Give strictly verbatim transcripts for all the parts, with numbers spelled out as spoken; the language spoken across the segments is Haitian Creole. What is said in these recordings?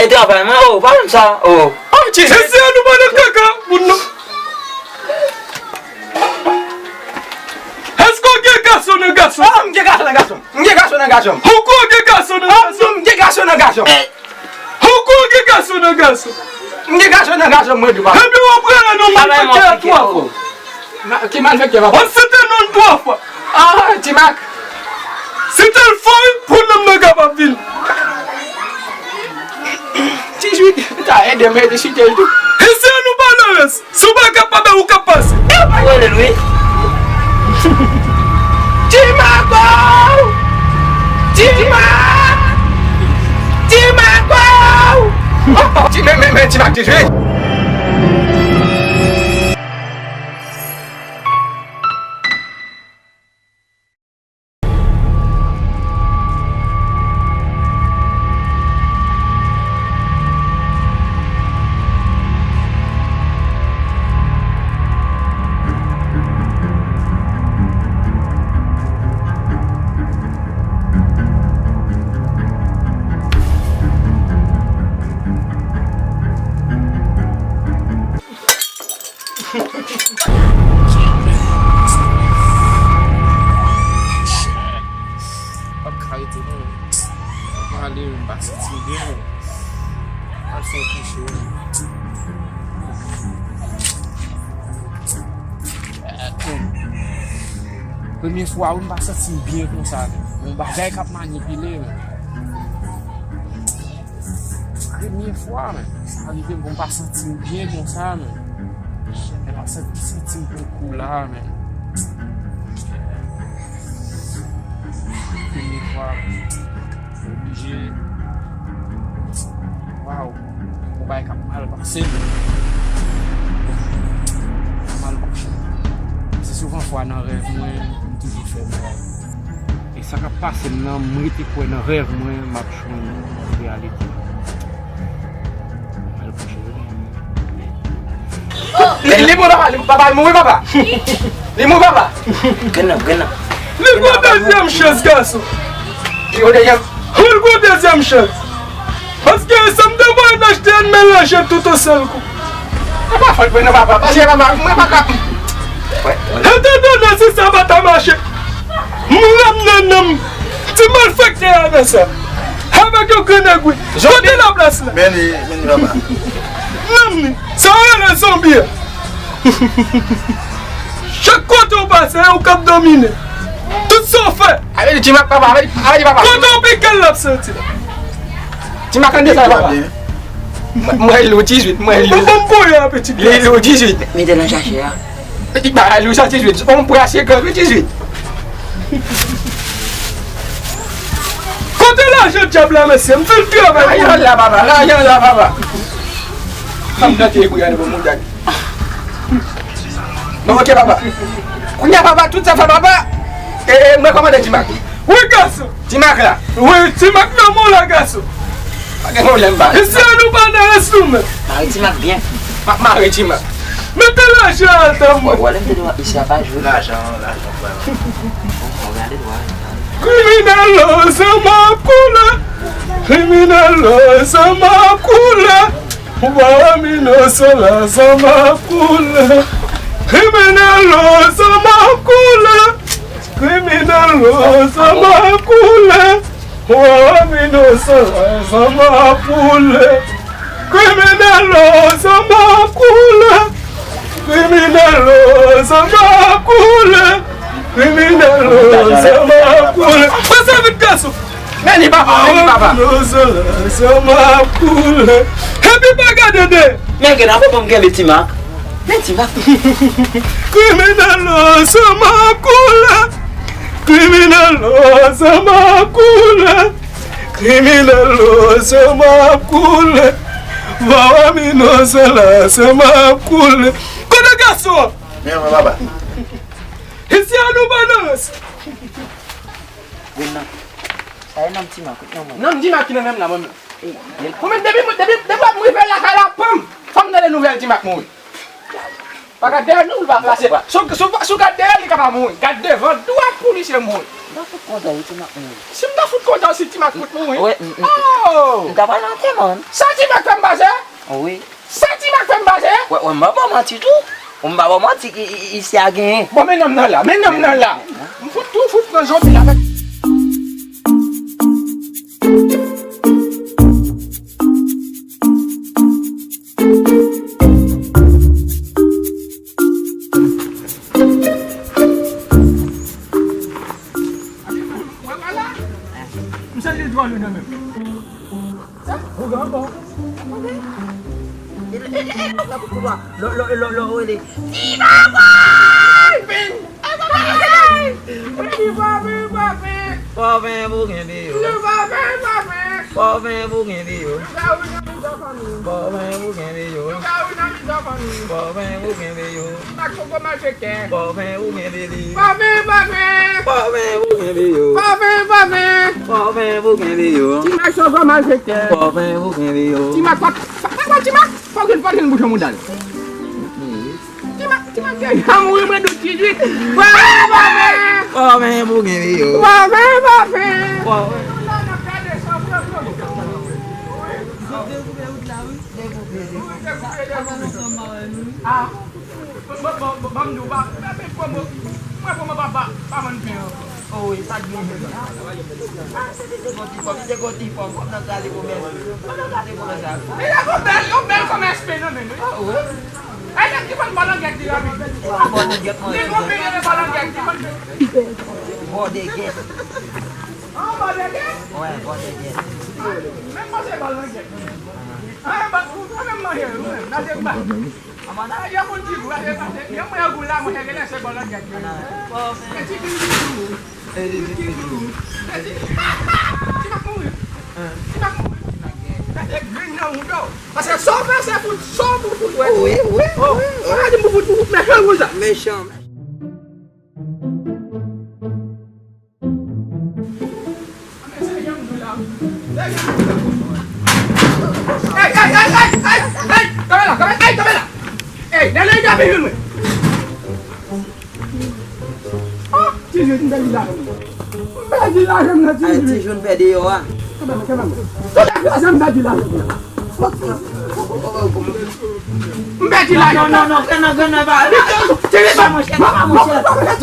Travay mwen, oh, pa menm sa, oh. Oh, Jezi. Mesye, nou pa nan kaka, moun nan. Èske w gen gason nan gason? Oh, m gen gason nan gason. M gen gason nan gason. Ou kwè w gen gason nan gason? Oh, m gen gason nan gason. Eh. Ou kwè w gen gason nan gason? M gen gason nan gason, mwen di w, papa. Epi w ap rele non malfektè a twa fwa. Ma-, ki malfektè, papa? W ap site non l twa fwa. Ah, Ti Mak. Site l fò wi, pou nonm nan kapab vini. Ti Jwit, ta ede m ede site l tou. Isi a nou pa nan rans. Si w pa kapab, ou ka pase. Ou rele l wi. Ti Mak, oh! Ti Mak! Ti Mak, oh! Oh, oh, Ti, men, men, men, Ti Mak, Ti Jwit. Pap ka rete non. Mwen ale, m pa santi m byen. Al fè yon kouche. Premye fwa wi, m pa santi m byen konsa. Yon bagay k ap manipile, men. Premye fwa, men. Sa rive m pou m pa santi m byen konsa, men. Shit, men m santi, santi m pran kou la, men. Premye fwa, men. Oblije. Waw. Yon bagay k ap mal pase m. M al kouche. Se souvan fwa nan rèv mwen, m toujou fè bagay. E sa k ap pase m nan, m rete kwè nan rèv mwen, m ap jwenn reyalite. M al kouche wi. Li, li mouri, papa, li, papa, li mouri, papa. Li mouri, papa. Grenn nan, grenn nan. Li gon dezyèm chans, gason. Li gon dezyèm. Li gon dezyèm chans. Paske sa m te voye n achte a, n melaje tout yon sèl kou. E pa fòt mwen non, papa. Paske papa, mwen pa ka. Etandonnen si sa pa ta mache, m ramenn nanm ti malfektè a nan sa. Avèk yon grenn egwi. Kote laplas la? Men li, men li, papa. Nanm li. Sa yo rele zonbi a. Chak kote w pase, e ou k ap domine. Tout sa w fè. Avè di Ti Mak, papa, avè di, avè di papa. Kote w pike l, l ap santi. Ti Mak, tande sa, papa. Mwen, mwen lou dizuit, mwen lou. Ou ban m voye a, pitit. Li lou dizuit. Mete nan chache a. Pitit bagay lou sa dizuit. On bra senkant wi dizuit. Kote lajan dyab la, mesye? M fin travay. Lajan la, papa. Lajan la, papa. Fanm nan te epou gade pou moun gade. Bon, ok, papa. Kounye a, papa, tout sa fè, papa. E, e, mwen kòmande Ti Mak. Wi, gason. Ti Mak la. Wi, Ti Mak nan men w la, gason. Pa gen pwoblèm, papa. Isi a nou pa nan rans nou menm. Mare Ti Mak byen. M ap mare Ti Mak. Mete lajan an antann mwen. Wè, lè m te di w isi a pa jwe. Lajan, lajan, frè. Bon, gade dwa. Kriminèl, o, san m ap koule. Kriminèl, o, san m ap koule. Ou pa wè m inosan la, san m ap koule. Kriminèl, o, san m ap koule. Kriminèl, o, san m ap koule. Ou pa wè m inosan la, san m ap koule. Kriminèl, o, san m ap koule. Kriminèl, o, san m ap koule. Kriminèl, o, san m ap koule. Pase vit, gason. Men li papa, men li papa. San m ap koule. Epi pa gade dèyè. Men gen nan fò pou m kenbe Ti Mak. Men Ti Mak. Kriminèl, o, san m ap koule. Kriminèl, o, san m ap koule. Kriminèl, o, san m ap koule. Vwa m inosan la, san m ap koule. Kote gason an? Men mwen, papa. Isi a nou pa nan rans. Grenn nan. Sa e nanm Ti Mak, non, mwen. Nanm Ti Mak ki nan menm la, mwen menm. Mwen menm, depi, depi, depi m rive lakay la, pam! Fò m tande nouvèl Ti Mak mouri. Pa gad dèyè l non, pou l pa plase. Si w, si w, si w gad dèyè l, li ka pa mouri. Gad devan, dwat pou misye mouri. M ta fout kontan wi, Ti Mak mouri. Si m ta fout kontan si Ti Mak fout mouri. Wi, m, m, oh! M ta pral nan antèman. Sa Ti Mak fè m pase? Wi. Sa Ti Mak fè m pase? Wè, wè, m pa ba w manti tou. M pa ba w manti, i, i, i, isi a genyen. Bon, men nonm nan la, men nonm nan la. M fout tou, fout pran zonbi la, men. Wè, wè la. M santi l dwòl wi nan men m. Sa? Ougan ankò. Lè, lè, lè, lè, lè, lè, lè, lè, lè, lè, lè, lè, lè, Ti Babay! Vin! Ti Babay, Babay! Pòven pou kenbe yo. Ti Babay, Babay! Pòven pou kenbe yo. Yo ka wi nan mizè fanmi. Pòven pou kenbe yo. Yo ka wi nan mizè fanmi. Pòven pou kenbe yo. Ti Mak se yon gwo malfektè. Pòven pou kenbe li. Pòven, pòven! Pòven pou kenbe yo. Pòven, pòven! Pòven pou kenbe yo. Ti Mak se yon gwo malfektè. Pòven pou kenbe yo. Ti Mak, pa, pa, pa, Ti Mak! Fòk vin, fòk vin bouch an mouda l. Ti Mak, Ti Mak, gen jan mouri mwen dout tizwit. Pòven, pòven! Pòven pou kenbe yo. Pòven, pòven! Pòven. Zot dekoupe wout la wi. Dekoupe, dekoupe. Sa, sa fè lontan m pa wè nou wi. Ah. Bon, bon, bon, bon, ban m di w, pa, pa, pa, pwomo, mwen pwomo pa, pa, pa vann pen ankò. O wi, sa k gen jodi a? Ah, se te, te gwo ti pòm, se te gwo ti pòm, pòm nan krale komès. Pòm nan krale komès la. E la gon bèl, yon bèl kòmès pen nan men nou. O wi. E nèg ki vann bòlangèt li la menm. Bòlangèt mwen. Li gon pen nan bòlangèt li vann. Bòdegèt. An, bòdegèt? Wè, bòdegèt. Menm manje bòlangèt. An, ba, ou menm manje, ou menm, nan je ba. Gade moun ki gou, gade, gade, yon mwen gou la, mwen genlè se bòlangèt. Men ti gou, ti gou. Ti gou. Ti Mak mouri. Ti Mak mouri. Gade grenn nan ou do. Paske sa w fè, se fout, sa w pou fout wè. Wi, wi, wi, wi. Sa w di m pou fout, pou fout, men jan wouj la. Mechan. Ey, ey, ey, ey, ey, ey, kanpe la, kanpe, ey, kanpe la. Ey, lè lè gabe jwenn mwen. Oh, ti jwenn, m pèdi lajan m nan. M pèdi lajan m nan, ti jwenn. Ay, ti jwenn pè deyò a. Kanpe mwen, kanpe mwen. Tout lè kraze m pèdi lajan m nan. M pèdi la. Non, non, non, non, non, non, non, pa, pa, pa, monchè, pa, pa, monchè.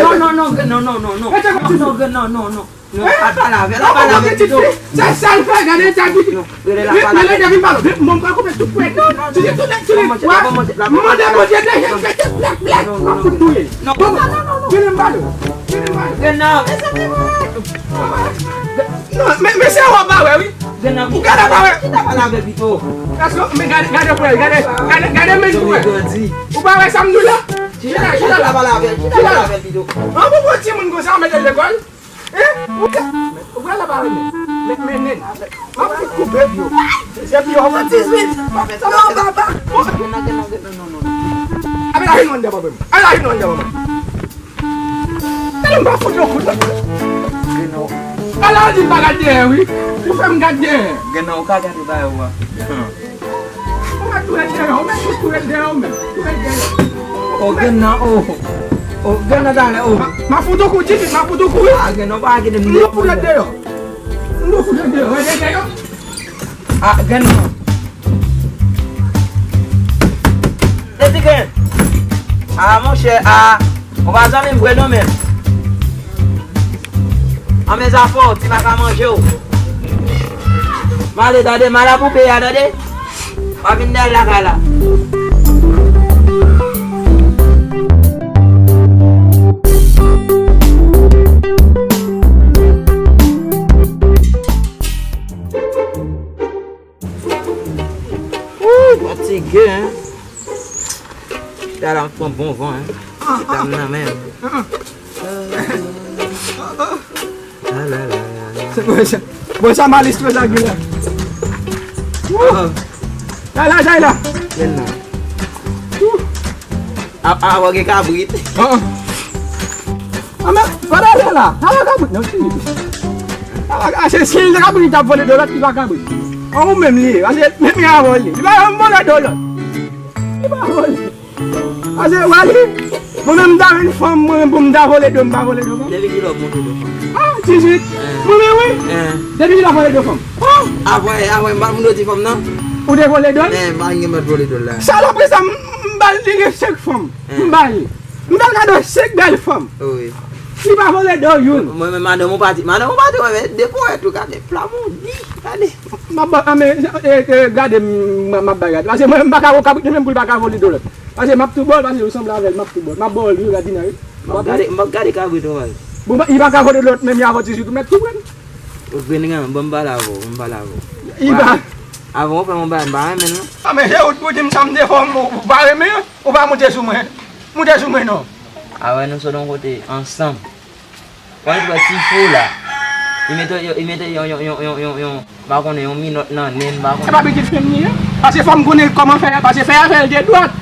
Non, non, non, non, non, non, non. Non, non, non, non, non, non. Non, al pale avè l, al pale avè l pito. Se sa l fè, gade sa l di. Non, rele l al pale avè l. Mwen pral koupe tout pwèt. Non, non, non. Tire tout nèg, tire. Mande Bondye deje fè tout blèk, blèk. Non, non, non, non. Vini m pale. Vini m pale. Vini m pale. Non, non, non. Non, men, men se ou pa wè, wi. Ou gade pa wè. Chita pale avè l pito. Èske, men gade, gade frè, gade, gade, gade men frè. Ou pa wè sa m di w la? Chita, chita la. Chita pale avè l, chita pale avè l pito. An pou pran timoun konsa, mete l lekòl? Hein? Ou ka, ou pral la pale men. Men, men, men. M ap fout koupe pye w. Se pye w ap dizwit. Non, papa. Non, non, non, non, non. Ape la vin wè n dè papa m. Ape la vin wè n dè papa m. Tèlman m pa fout yon kout. Ala di m pa gad dèyè wi. Ou fè m gad dèyè. Gen nan ou ka gade ba yo a. Ou mèt tou rete dèyè, ou mèt tou rete dèyè, ou mèt tou rete dèyè. O gen nan, o. O gen nan talè, o. Ma, ma fout ou kou, Jimmy, ma fout ou kou wi. A gen nan pa gade m. M tou fout rete dèyè. M tou fout rete dèyè, rete dèyè. A, gen nan. Eti gen. A, monchè, a. Ou pa zanmi m vre non menm. An men zafè w, ti ma ka manje w. M ale tande, m al apoupe a tande. Pa vin dèyè lakay la. Wouy, fatige, hein? Chita la, m pran bon van, hein? Chita m nan men m. La, la, la, la, la. Bon, sa, bon, sa, malis, twò sa, gila. Wou! La, la, jay la. Men nan. Wou! A, a, wè gen kabrit. An, an. A, men, pa dèyè la. A, wè kabrit, non, ti. A, a, se, se kabrit t ap vòlè de lòt ki pa kabrit. An, ou menm li ye. Paske, menm li a vòlè. Li pa janm vòlè de lòt. Li pa vòlè. Pase, wè li, mwen menm m ta jwenn fanm, mwen menm pou m ta vole do, m pa vole do fanm. Depi kilè w monte do fanm? Ah, dizwit. Mwen menm, wi. Depi kilè w vole do fanm? Oh! Apre, apre, m pa moun yo di fanm nan. Ou te vole do l? Men, m pa gen mèt vole do l la. Salopri sa, m, m ba l, li gen senk fanm. M ba li. M fè l kado senk bèl fanm. Wi. Li pa vole do youn. Mwen menm madanm ou pati, madanm ou pati, wè, men de ponyèt ou gade, pla moudi, gade. M ap ba, a, men, e, e, gade, m, m, m ap bay gade. Pase mwen, m pa ka wè kabrit li menm pou li pa ka vole do lòt. Pase m ap tou ba w l, pase ou sanble avè l, m ap tou ba w l. M ap ba w l, wi, Radina, wi. M ap gade, m ap gade kabrit ou, man. Bon, li pa ka vole do lòt menm, li avèti sou tou mèt tou pran. Ou grenn, ban m pale avè w, ban m pale avè w. Li pa. Avan w fè yon bagay, m pa renmen l, non. A, men se ou t pou di m sa m te fè w, ou pa renmen, ou pa monte sou mwen. Monte sou mwen, non. A wè, nou sot yon kote ansanm. Wè, jwè ti fou la. Li mete, li mete yon, yon, yon, yon, yon, yon, m pa konnen, yon minòt nan nen l, m pa konnen. Se pa pitit fi m li ye? Pase fò m konnen kòman fè a, pase fè a fè l te dwat.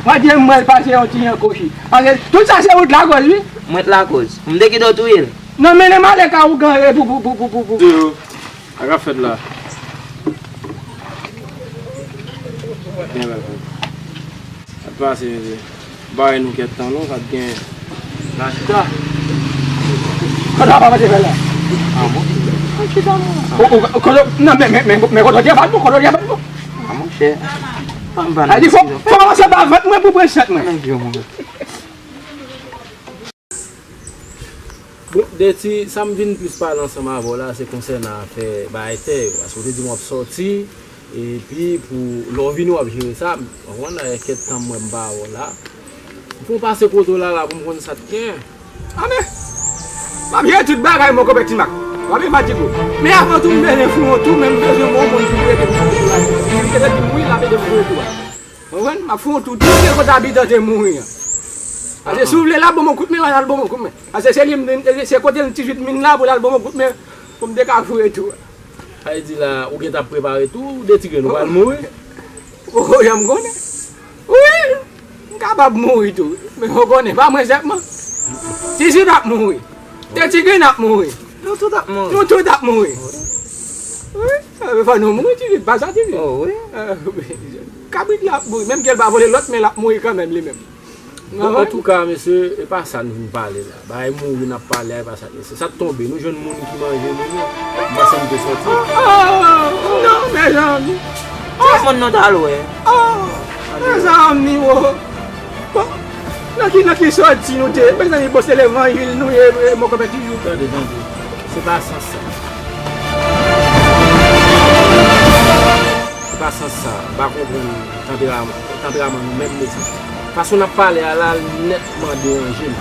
Mwen di m wè l pase yon ti jan kochi. Pase tout sa se ou t lakòz, wi. Mwen t lakòz. M te kite w touye l. Non, mennen m ale ka ougan, e, pou, pou, pou. Yo, sa k ap fèt la? Byen, byen, byen. Sa t pase, mesye? Bare nou kèk tan non, sa t gen. Nan chita. Kote w ap avanse fè la? A, bon. Nan chita non. O, o, kote, non, men, men, men, men kote w travay bon, kote w travay bon. A, monchè. Ann ba nan. A di fò, fò w avanse ba vant mwen pou pran sant mwen. Nan vye moun. Bon, Deti, sa m vin plis pale ansanm avè w la, se konsènan afè bagay tè yo. Paske w te di m w ap sòti, epi pou lè w vini w ap jere sa, m konprann la, e kèk tan m wè m pa wè w la. M fè w pase kote w la, la, pou m konn sa t gen. A men, m ap jere tout bagay, mon konpè Ti Mak. W ap fatige w. Men avan tou, m bezwen fè yon tou, men m bezwen yon moun pou m rete pou m rete la. Li te di m wi, l ap ede m pou rete la. Konprann? M ap fè yon tou, tout se kote abitan te mouri an. Pase si w vle l ap ban m yon kout men, w al ban m yon kout men. Pase se li m, se kote l dizwit min la pou l al ban m yon kout men, pou m te ka foure tou. Sa vle di la, ou gentan ap prepare tou, Deti Grenn, ou pral mouri? Ou janm konnen? Wi, m kapab mouri tou. Men ou konnen, pa mwen sèlman. Dizwit ap mouri. Deti Grenn ap mouri. Nou tout ap mouri. Nou tout ap mouri. Wi, fò nou mouri, Dizwit, pa sa, Dizwit. Oh, wi. Kabrit la ap mouri. Menm ke l pa vole lòt, men l ap mouri kanmenm, li menm. Bon, antouka, mesye, e pa sa nou vin pale la. Bagay mouri n ap pale a, e pa sa, mesye. Sa t tonbe, nou jwenn moun ki manje moun yo. M panse m te sòti. Oh, oh, non, mezanmi. Telefòn nan t al wè. Oh, mezanmi, wo. Bon, nan ki, nan ki sòti nou te ye? Mezanmi, bon, se levanjil nou ye, e, mon konpè Tizou. Tande, tande. Se pa sans sa. Se pa sans sa. M pa konprann tanperaman, tanperaman nou menm, mesye. Fason n ap pale a la, l nètman deranje m.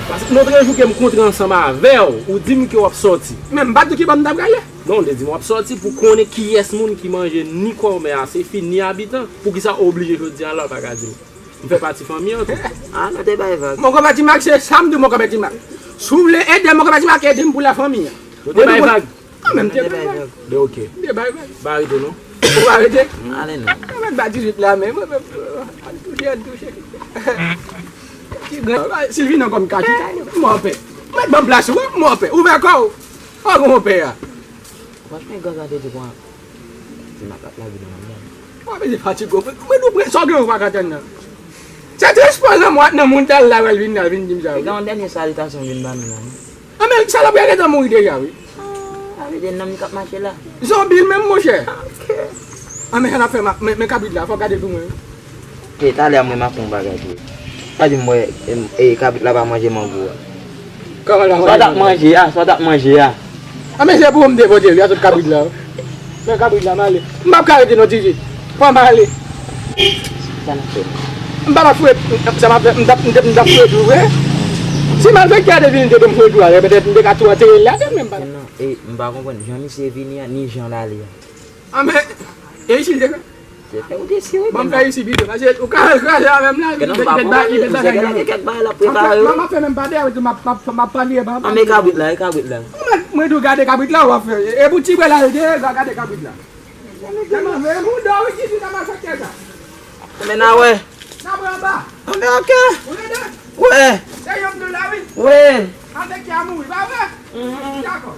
Paske lòt jou ke m kontre ansanm avè w, ou di m ke w ap sòti. Men m pa t di w ki bò m ta prale. Non, w te di m w ap sòti pou konnen kiyès moun ki manje ni kòmè a, se fi, ni abitan. Poukisa w oblije jodi a la, w pa ka di m? M fè pati fanmi an tou. Ah, nou te bay vag. Mon konpè Ti Mak, se sa m di w, mon konpè Ti Mak. Si w vle ede mon konpè Ti Mak, ede m pou lafanmi an. Nou te bay vag. Ah, men m te bay vag. Ben, ok. M te bay vag. M pa rete, non. Ou pa rete? Ale, non. Ah, mwen ba dizwit la, men mwen, mwen, al touche, al touche. Ti gran, ah, Silvino kòm ka chita, m anpè. Mwen ban m plas ou, m anpè. Ouvè kò w. Fò w anpè a. Franchman, gran gade di pran. Ti Mak ap lage nan manman. Mwen bezwen fatige w. Mwen nou pre, sa w gen ou pa ka tann nan. Se tris pran lanmò ak nan moun t al la, wè l vin la, vin di m sa, wi. Gen yon dènye salitasyon vin ban nou la, non? Ah, men salòp yo gentan mouri deja, wi. Ah, sa vle di nonm k ap mache la. Zonbi l menm, monchè. Ah, ok. Ah, men sa n ap fè, men, men kabrit la, fò w gade l pou mwen, wi. E talè a mwen m ap fè yon bagay pou ou. Pa di m wè, e, e, kabrit la pa manje mango a. Kòman l pa manje mango? Sa w t ap manje a, sa w t ap manje a. Ah, men se pou ou m te pote l, wi, a tout kabrit la. Men kabrit la, m ale. M p ap ka rete non, Tizit. Fò m ale. Sa n ap fè? M pa t ap foure, sa m ap fè, m t ap, m t ap, m t ap foure tou vre. Si malfektè a te vini, m te dwe m foure tou a, petèt m te ka tou antere l la, men m pa t ap. Non, e, m pa konprann jan misye vini a, ni jan l ale a. Ah, men, e isit l te fè? Se fè ou te sere. Ban m fè isi pito, paske ou ka al kraze avè m la, li gen kèk bagay, li gen kèk bagay nan men. M ap fè menm pa dèyè, m ap, m ap, m ap pale anba. An, men kabrit la, e kabrit la. Mwen, mwen tou gade kabrit la, w ap fè. E pou ti bwè la, l te gade kabrit la. Sèlman, men moun dò, wi, ki di nan malfektè sa. Men na wè. N ap wè anba. An, men ok. Ou rete? Wè. Se yon m tou la, wi. Wè. Malfektè a mouri, pa vre? Dakò.